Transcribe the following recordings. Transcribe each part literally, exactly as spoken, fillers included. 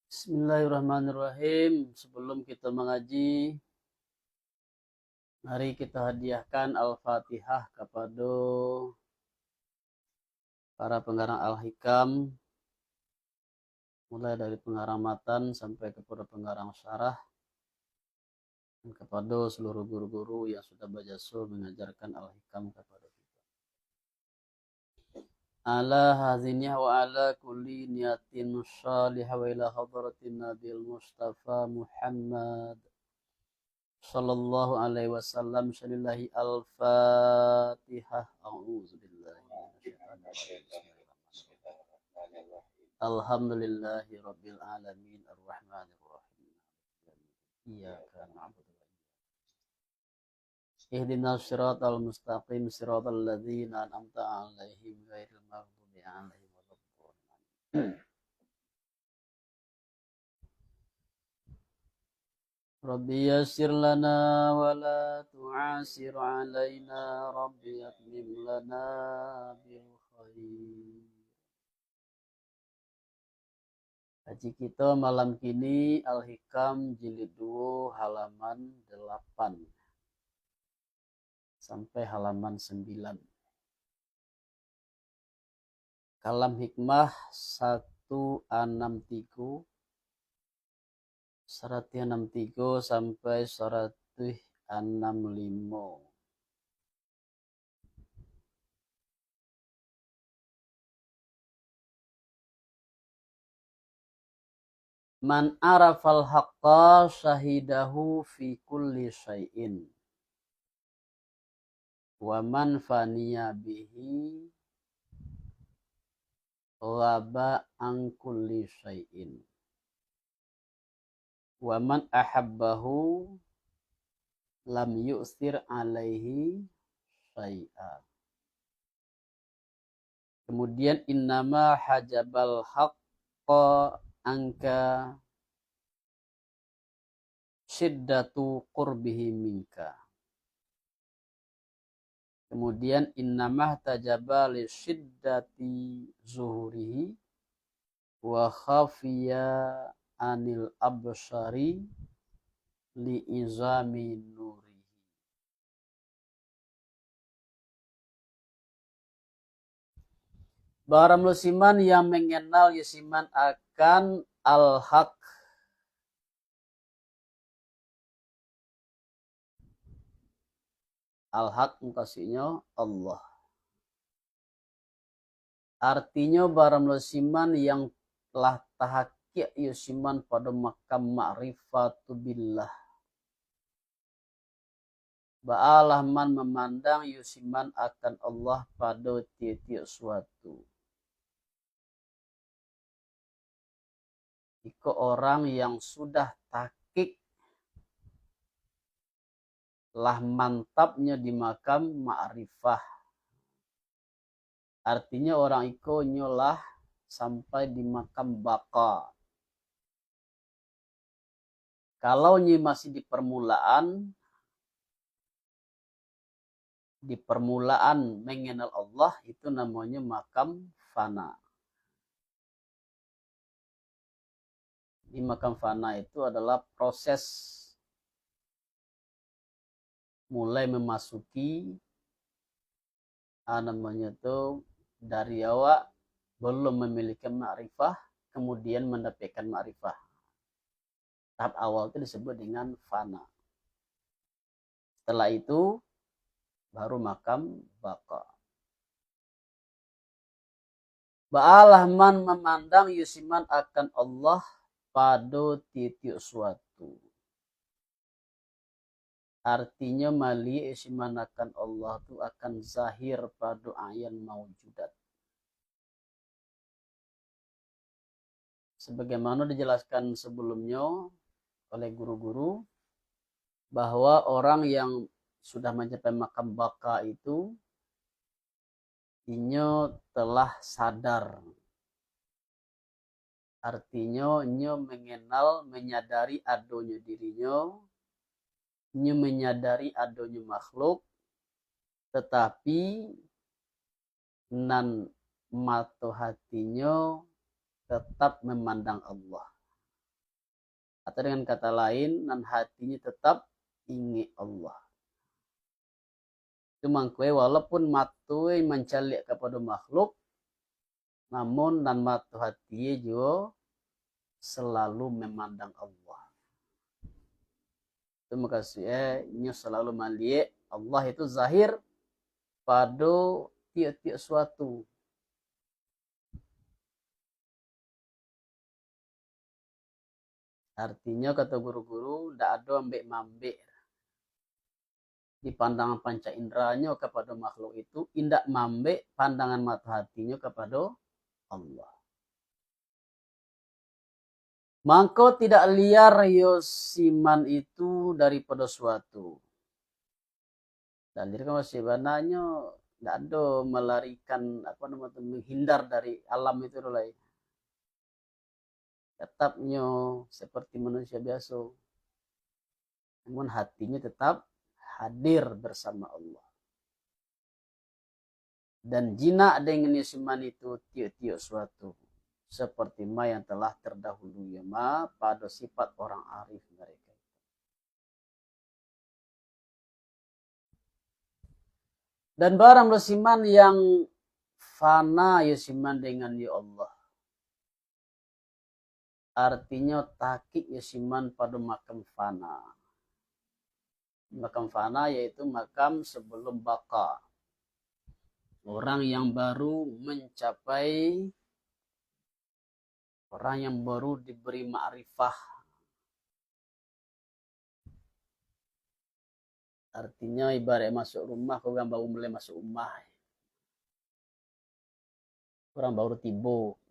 Bismillahirrahmanirrahim. Sebelum kita mengaji, mari kita hadiahkan Al-Fatihah kepada para pengarang Al-Hikam, mulai dari pengarang matan sampai kepada pengarang syarah, dan kepada seluruh guru-guru yang sudah berjasa mengajarkan Al-Hikam kepada kita. Ala hadhihi wa ala kulli niyatin shalihah wa ila hadratin Nabil Mustafa Muhammad sallallahu alaihi wasallam, syalillahi al-Fatihah. A'udzubillahi minasyaitonir rajim. Alhamdulillahi rabbil alamin, arrahmanir rahim. Iyyaka na'budu wa iyyaka nasta'in. Ihdinas siratal mustaqim, siratal ladzina an'amta 'alaihim, ghairil maghdubi 'alaihim waladdallin. Rabbi yassir lana wa la tu'assir 'alaina, Rabbi atmim lana bil khair. Kaji kito malam kini Al-Hikam jilid duo halaman delapan sampai halaman sembilan. Kalam Hikmah satu anam tigo, saratuih anam tigo sampai saratuih anam limo. Man arafal haqqa syahidahu fi kulli syai'in. Wa man faniya bihi ghaba an kulli syai'in. Wa man ahabbahu lam yu'sir alaihi syai'a. Kemudian, innama hajabal haqqa anka syiddatu qurbihi minka. Kemudian, innama tajaba li syiddati zuhurihi wa khafiya anil absyari li izami nurihi. Bara musiman yang mengenal musiman akan Al-Haq. Al-Haq mukasuiknyo Allah. Artinyo, bara musiman yang lah tahakik musiman pado makam ma'rifatu billah. Baalah man mamandang musiman akan Allah pado tiok-tiok suatu. Iko orang yang sudah takik lah mantapnyo di makam ma'rifah. Artinyo orang iko nyo lah sampai di makam baqa. Kalau nyo masih di permulaan, di permulaan mengenal Allah, itu namonyo makam fana. Di makam fana itu adalah proses mulai memasuki, ah, namanya tu, dari awak belum memiliki makrifah, kemudian mendapatkan makrifah. Tahap awal tu disebut dengan fana. Setelah itu, baru makam baqa. Baalah man mamandang yusiman akan Allah pado titiuk suatu. Artinyo, maliek yusiman akan Allah tu akan zahir pado ayan maujudat. Sebagaimana dijelaskan sebelumnyo oleh guru-guru, bahwa orang yang sudah mencapai makam baqa itu, inyo telah sadar. Artinyo, inyo mengenal, menyadari adonyo dirinyo, inyo menyadari adonyo makhluk, tetapi nan mato hatinyo tetap memandang Allah. Atau dengan kata lain, nan hatinyo tetap ingek Allah. Itu mangko, walaupun mato mancaliak kapado makhluk, namun nan mato hati juo salalu mamandang Allah. Itu mukasuik, eh, inyo salalu maliek Allah itu zahir pado tiok-tiok suatu. Artinyo, kato guru-guru, ndak ado ambek-mambek. Di pandangan panca indranyo kapado makhluk itu, indak mambek pandangan mato hatinyo kapado Allah. Mangko tidak liar yo siman itu daripado suatu. Dalil kan sabananyo ndak ado malarikan, apo namo tu, menghindar dari alam itu doh lai. Tetapnyo seperti manusia biaso. Namun hatinyo tetap hadir bersama Allah. Dan jinak dengan yo siman itu tiok-tiok suatu, seperti ma yang telah terdahulu yo ma pado sifat orang arif mereka itu. Dan barang do siman yang fana yo siman dengan yo Allah. Artinyo, takik yo siman pado makam fana. Makam fana yaitu makam sebelum baka. Orang yang baru mencapai, orang yang baru diberi makrifah. Artinyo, ibarat masuk rumah, ko urang baru mulai masuk rumah. Urang baru tibo.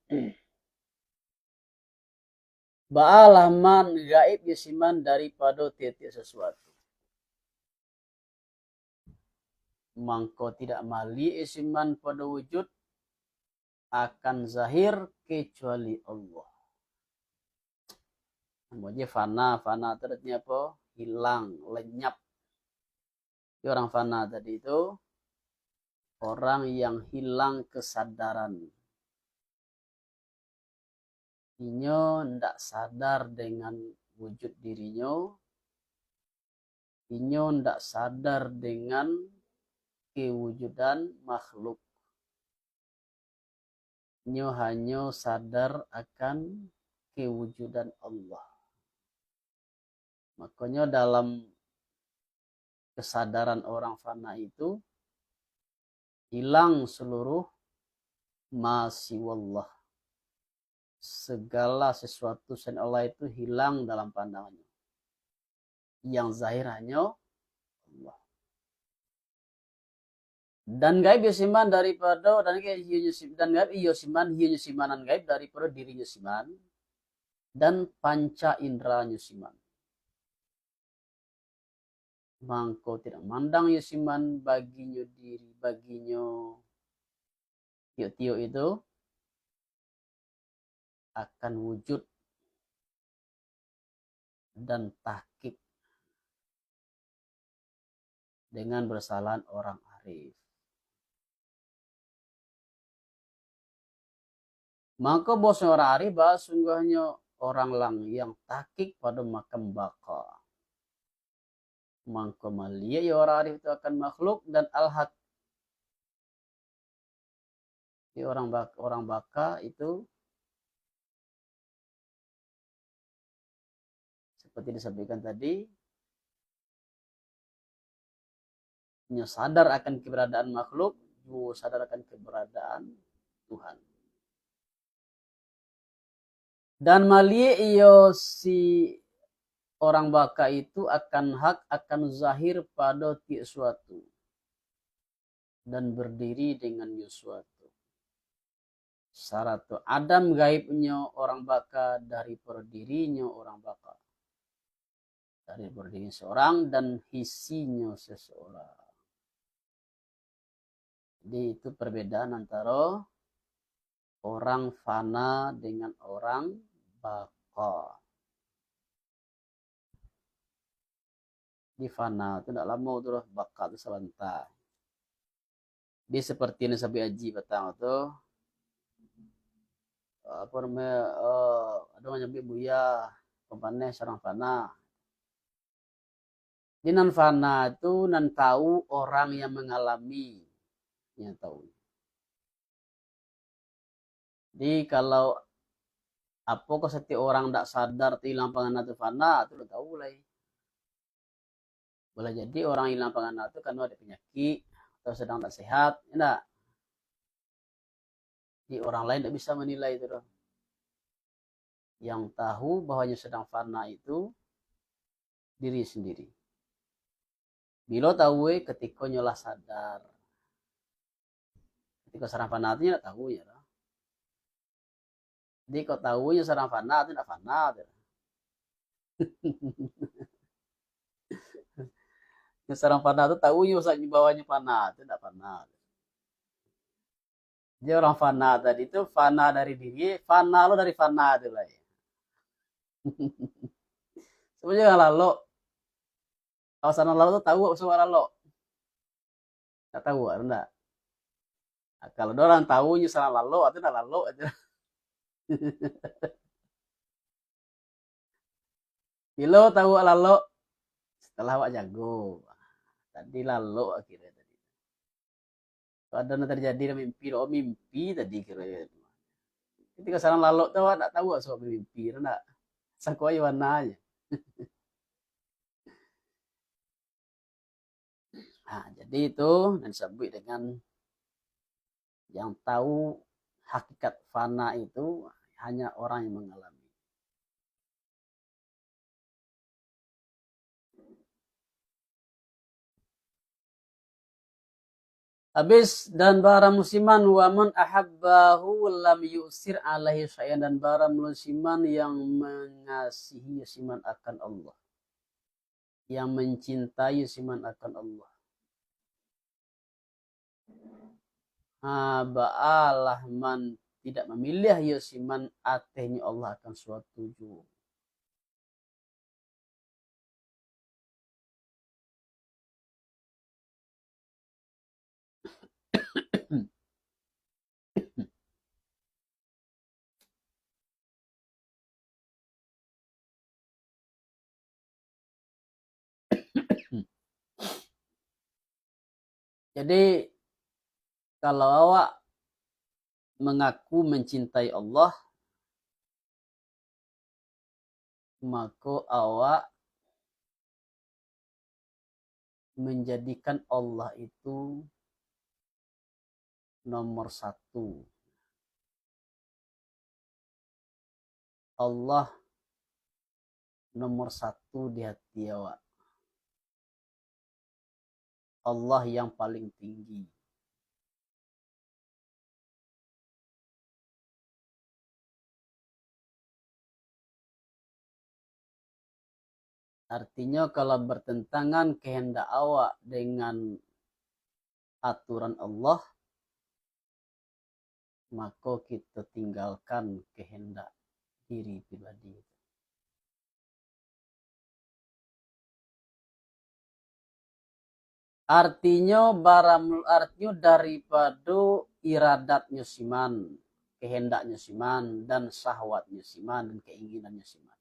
Baalah man gaib yo siman daripado tiok-tiok sasuatu. Mangko tidak maliek yo siman pado wujud akan zahir kecuali Allah. Namo je fana, fana tu artinyo apo? Hilang, lenyap. Jadi orang fana tadi tu orang yang hilang kesadaran. Inyo ndak sadar dengan wujud dirinyo, inyo ndak sadar dengan kewujudan makhluk. Inyo hanyo sadar akan kewujudan Allah. Makonyo dalam kesadaran orang fana itu hilang seluruh ma siwallah. Segala sesuatu selain Allah itu hilang dalam pandangannya. Yang zahir hanyo Allah. Dan gaib iyo siman daripado, dan gaib iyo nyo sim-, dan gaib iyo siman, iyo nyo siman nan gaib daripado dirinyo siman, dan panca inderanyo siman. Mangko tidak mandang iyo siman baginyo diri, baginyo tiok-tiok itu akan wujud dan tahkik dengan bersalahan orang arif. Mangko bosonyo orang arif, basungguahnyo orang lang yang tahkik pado makam baka. Mangko maliek iyo orang arif itu akan makhluk dan al-haq. Jadi orang bak-, orang baka itu seperti disampaikan tadi, inyo sadar akan keberadaan makhluk, juo sadar akan keberadaan Tuhan. Dan maliek iyo si orang baka itu akan hak, akan zahir pado tiok suatu, dan berdiri dengannyo suatu. Sarato adam gaibnyo orang baka daripado dirinyo orang baka, daripado dirinyo seorang dan hisinyo seseorang. Jadi itu perbedaan antara orang fana dengan orang baqa. Di fana tu ndak lamo tu lah, baqa tu sabanta. Di seperti nan sabuik Aji patang tu, apa namanya, eh, ado urang nyambuik buya, pamaneh surang fana. Di nan fana tu nan tahu orang yang mengalami, yang tahu. Jadi kalau apokoh setiap orang ndak sadar tu ilang pangana tu fana, tu lah tahu lai. Boleh jadi orang ilang pangana tu karena ada penyakit atau sedang tak sehat, ya ndak? Jadi orang lain ndak bisa menilai itu doh. Yang tahu bahwanya sedang fana itu diri sendiri. Bilo tahu, eh, ketiko nyo lah sadar. Ketiko sadang fana tu nyo ndak tahu nyo doh. Jadi kok tahu nyo sadang fana tu ndak fana tu. Nyo sadang fana tu tahu nyo bahwanya fana tu ndak fana. Jadi orang fana tadi tu fana dari diri, fana lo dari fana tu lai. Samo jo lalok. Kalau sadang lalok tu tahu samo lalok. Tak tahu kan ndak? Nah, kalau orang tahu nyo sadang lalok, atau ndak lalok aja. Bilo tahu lalok, setelah awak jago. Tadi lalok akhirnya tadi. Ado nan terjadi dalam mimpi, oh, mimpi tadi kira. Ketika sadang lalok tu awak ndak tahu awak mimpi tu ndak. Sakoyo wana aja. Nah, jadi itu yang disebut dengan yang tahu hakikat fana itu hanya orang yang mengalami. Habis, dan bara musiman, wa man ahabbahu lam yu'sir alaihi syai'an, dan bara musiman yang mengasihi siman akan Allah, yang mencintai siman akan Allah. Ha, baalah man tidak mamiliah iyo siman atehnyo Allah akan suatu juo. Jadi, kalau awak mengaku mencintai Allah, mako awak menjadikan Allah itu nomor satu. Allah nomor satu di hati awak. Allah yang paling tinggi. Artinyo, kalau bertentangan kehendak awak dengan aturan Allah, mako kito tinggalkan kehendak diri pribadi. Artinyo, baram-, artinyo daripado iradatnyo siman, kehendaknyo siman, dan syahwatnyo siman, dan keinginannyo siman.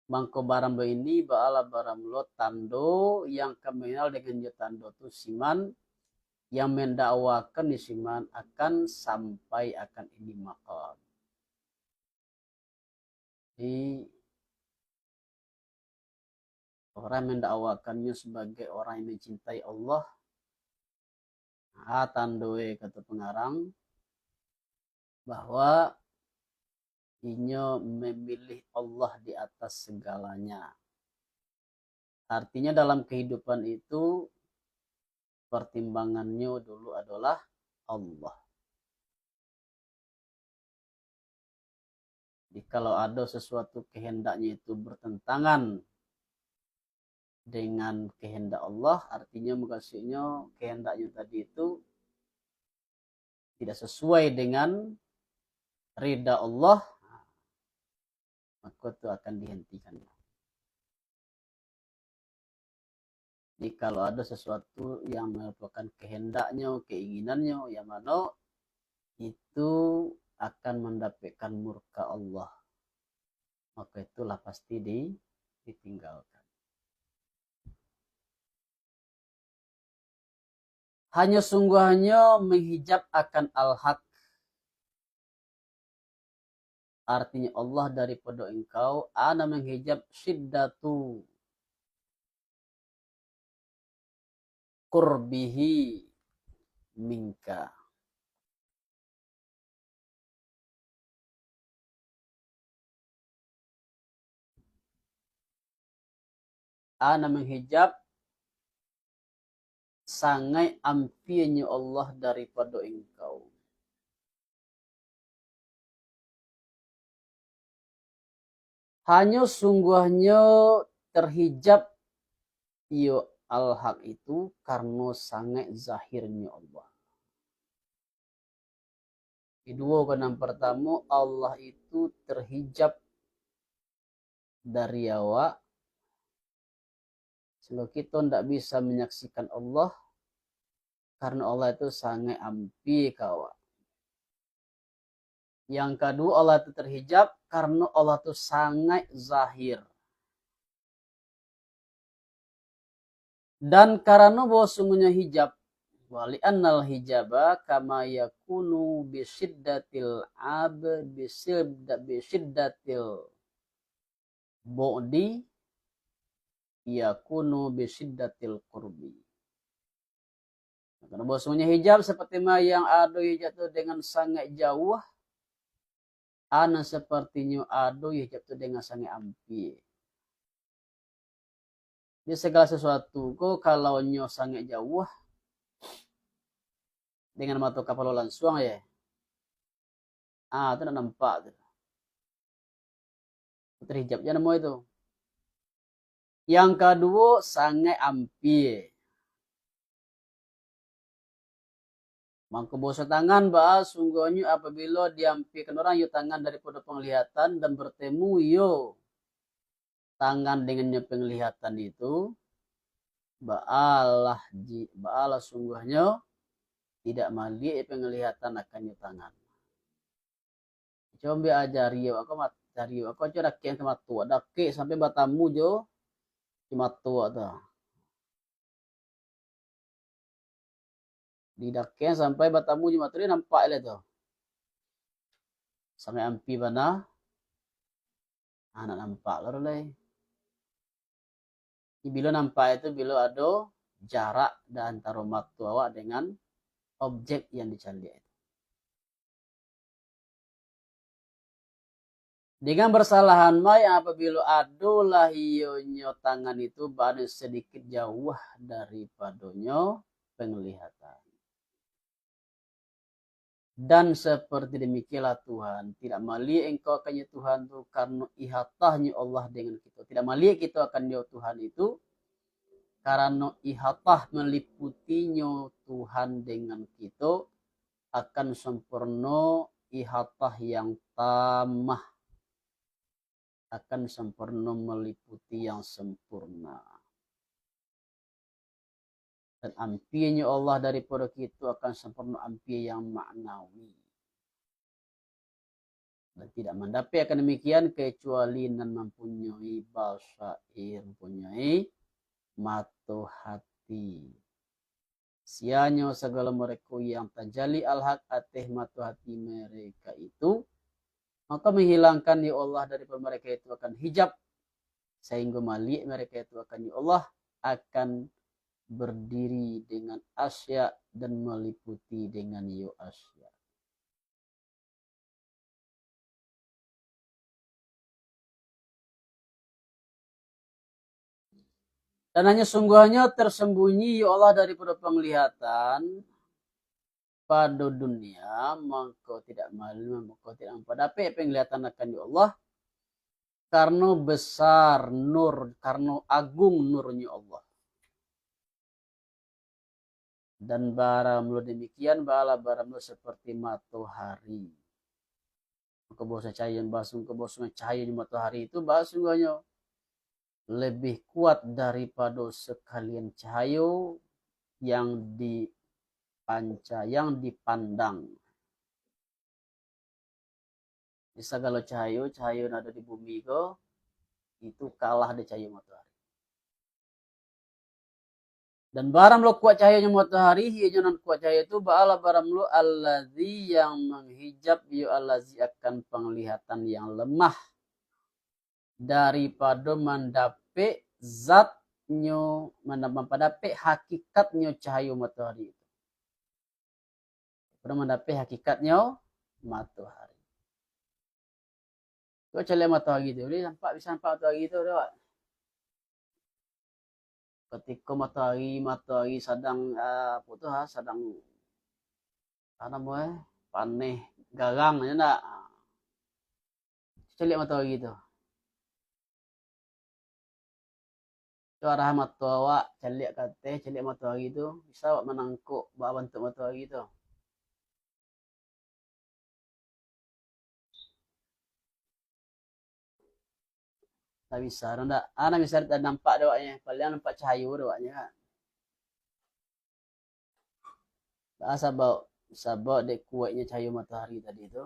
Mangko baram lo ini, baalah baram lo tando yang ka mengenal dengan jo tando tu siman, yang mendakwakan di siman akan sampai akan ini maqam. Di orang yang mendakwakannyo sebagai orang yang mencintai Allah, ha, tandoe, kato pengarang, bahwa inyo memilih Allah di atas segalanya. Artinya, dalam kehidupan itu, pertimbangannyo dulu adalah Allah. Jadi, kalau ado sesuatu kehendaknyo itu bertentangan dengan kehendak Allah, artinya, maksudnya, kehendaknya tadi itu tidak sesuai dengan ridha Allah, maka itu akan dihentikan. Jadi, kalau ada sesuatu yang merupakan kehendaknya, keinginannya, yang mana itu akan mendapatkan murka Allah, maka itulah pasti di-, ditinggalkan. Hanyo sungguahnyo menghijab akan al-haq. Artinyo Allah daripado engkau, a nan menghijab syiddatu qurbihi minka. A nan menghijab sangaik ampienyo Allah daripado engkau. Hanyo sungguahnyo terhijab iyo al-haq itu karano sangaik zahirnyo Allah. Di duo ko, nan partamo, Allah itu terhijab dari awak, sehingga kito ndak bisa menyaksikan Allah, karano Allah itu sangaik ampia ka awak. Yang kaduo, Allah itu terhijab karano Allah itu sangaik zahir. Dan karano bahwa sungguhnyo hijab, wali annal hijaba kama yakunu bisyiddatil ab-, bisyidda-, bisyiddatil bu'di yakunu bisyiddatil qurbi. Karano bahwasanya hijab seperti ma yang ado hijab tu dengan sangat jauh, a nan sepertinyo ado hijab tu dengan sangat ampia. Di segala sesuatu ko, kalau nyo sangat jauh, dengan mato kapalo lansuang, ya. Ah, tu nak nampak tu. Terhijab je namo itu. Yang kaduo, sangaik ampia. Mangko baso tangan, baa sungguahnyo apabilo diampiakan urang iyo tangan daripado panglihatan dan bertemu iyo tangan dengannyo panglihatan itu, baalah ji-, baalah sungguahnyo tidak maliek panglihatan akan iyo tangan. Cobi ajari awak ko mat-, jari awak ko, cobi dakek ka mato, dakek sampai batamu jo, jo mato tu. Didakek sampai batamu jo mato, dia nampak lah tu. Sampai ampi bana. Ah, nak nampak lah lai. Bilo nampak itu, bilo ado jarak di antaro mato awak dengan objek yang dicaliak itu. Dengan bersalahan ma yang apabilo ado lah iyonyo tangan itu, baa nan sadikit jauah daripadonyo penglihatan. Dan seperti demikianlah Tuhan, tidak maliek engkau akan iyo Tuhan tu karano ihatahnyo Allah dengan kito. Tidak maliek kito akan iyo Tuhan itu karano ihatah meliputinyo Tuhan dengan kito, akan sempurno ihatah yang tamah, akan sempurno meliputi yang sempurna. Dan ampianyo Allah daripado kito akan sempurno ampia yang maknawi. Dan tidak mandapek akan demikian kecuali nan mampunyoi basair, mampunyoi mato hati. Sianyo sagalo mereka yang tajali al-haq ateh mato hati mereka itu, maka menghilangkan, ya Allah, daripada mereka itu akan hijab, sehingga maliek mereka itu akan, ya Allah, akan berdiri dengan asya dan meliputi dengan, ya, asya. Dan hanyo sungguahnyo tersembunyi, ya Allah, daripado panglihatan pado dunia, mangko tidak malu, mangko tidak mampadapek panglihatan akan, ya Allah, karano besar nur, karano agung nurnyo Allah. Dan baramlo demikian, baalah baramlo seperti matohari. Mako, bahwasonyo cahayo, bahwasonyo, bahwasonyo cahayonyo matohari itu, bahwasonyo lebih kuat daripado sakalian cahayo yang dipanca-, yang dipandang. Di sagalo cahayo, cahayo nan ado di bumi ko, itu kalah dek cahayo matohari. Dan baramlo kuat cahayonyo matohari, iyonyo nan kuat cahayo tu, baalah baramlo allazi yang menghijab, iyo allazi akan penglihatan yang lemah daripado mandapek zatnyo, manda-, mandapek hakikatnyo cahayo matohari itu. Daripado mandapek hakikatnyo matohari. Cubo caliak matohari tu, buliah nampak, bisa nampak matohari tu, ado. Katiko matohari, matohari sadang, ah, apo tu, ha, sadang, apo namo e, paneh, garang, yo ndak? Caliak matohari tu. Tu arah mato awak, caliak ka ateh, caliak matohari tu, bisa awak manangkok baa bantuak matohari tu. Ndak bisa, ndak. Ah, ndak bisa nampak dek awaknyo, paling nampak cahayo dek awaknyo kan. Ah, sabab, sabab dek kuaiknyo cahayo matohari tadi tu.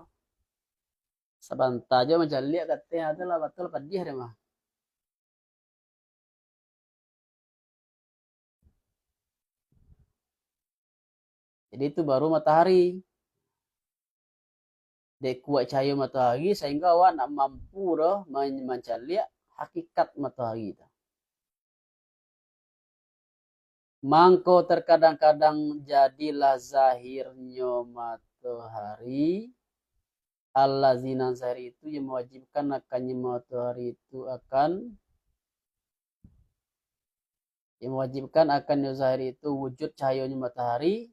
Sabanta jo mancaliak ka ateh tu lah, batua padiah dek mah. Jadi itu baru matohari. Dek kuaik cahayo matohari, sahinggo awak ndak mampu doh man-, mancaliak hakikat matohari tu. Mangko terkadang-kadang jadilah zahirnyo matohari, allazi nan zahir itu yang mewajibkan akannya matohari itu akan, yang mewajibkan akannya zahir itu wujud cahayonyo matohari,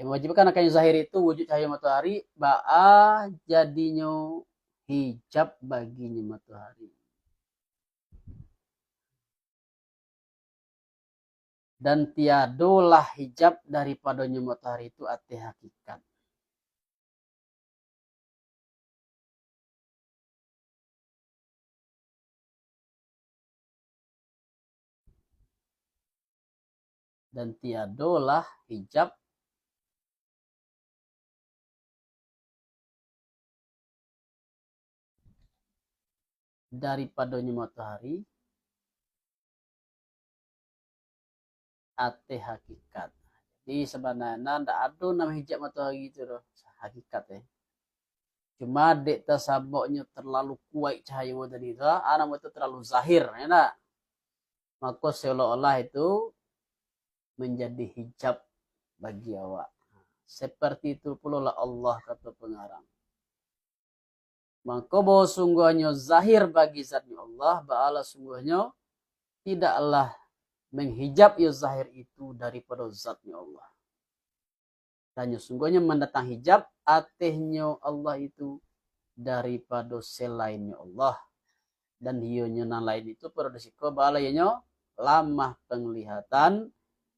yang mewajibkan akannya zahir itu wujud cahayo matohari, baa jadinyo hijab baginyo matohari. Dan tiadolah hijab daripadonyo matohari itu ateh hakikat. Dan tiadolah hijab daripadonyo matohari ateh hakikat. Jadi, sabananyo ndak ado nan hijab matohari tu doh, hakikat e. Cuma dek tasababnyo terlalu kuaik cahayo tadi tu, ah, namo tu terlalu zahir, yo ndak? Mako seolah-olah itu menjadi hijab bagi awak. Seperti itu pulolah Allah, kato pengarang. Mangko bahwa sungguahnyo zahir bagi zatnyo Allah, baalah sungguahnyo tidaklah menghijab iyo zahir itu daripado zatnyo Allah. Dan nyo sungguahnyo mandatang hijab atehnyo Allah itu daripado selainnyo Allah. Dan iyonyo nan lain itu pado di siko baalah iyonyo lamah penglihatan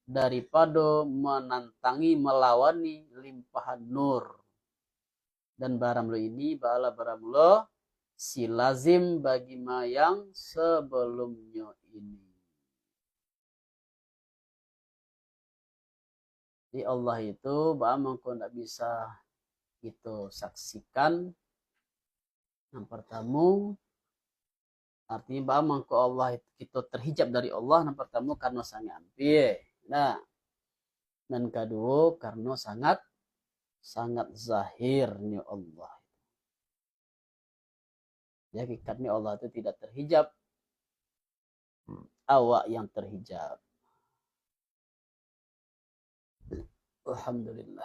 daripado manantangi, malawani limpahan nur. Dan baramlo ini, baalah baramlo si lazim bagi ma yang sabalumnyo ini. Jadi Allah itu baa mangko ndak bisa kito saksikan? Nan partamo, artinyo baa mangko Allah itu, kito terhijab dari Allah? Nan partamo, karano sangat ampia. Nah, nan kaduo, karano sangat, sangat zahirnyo Allah. Jadi, hakikatnyo Allah itu tidak terhijab. Awak yang terhijab. Alhamdulillah.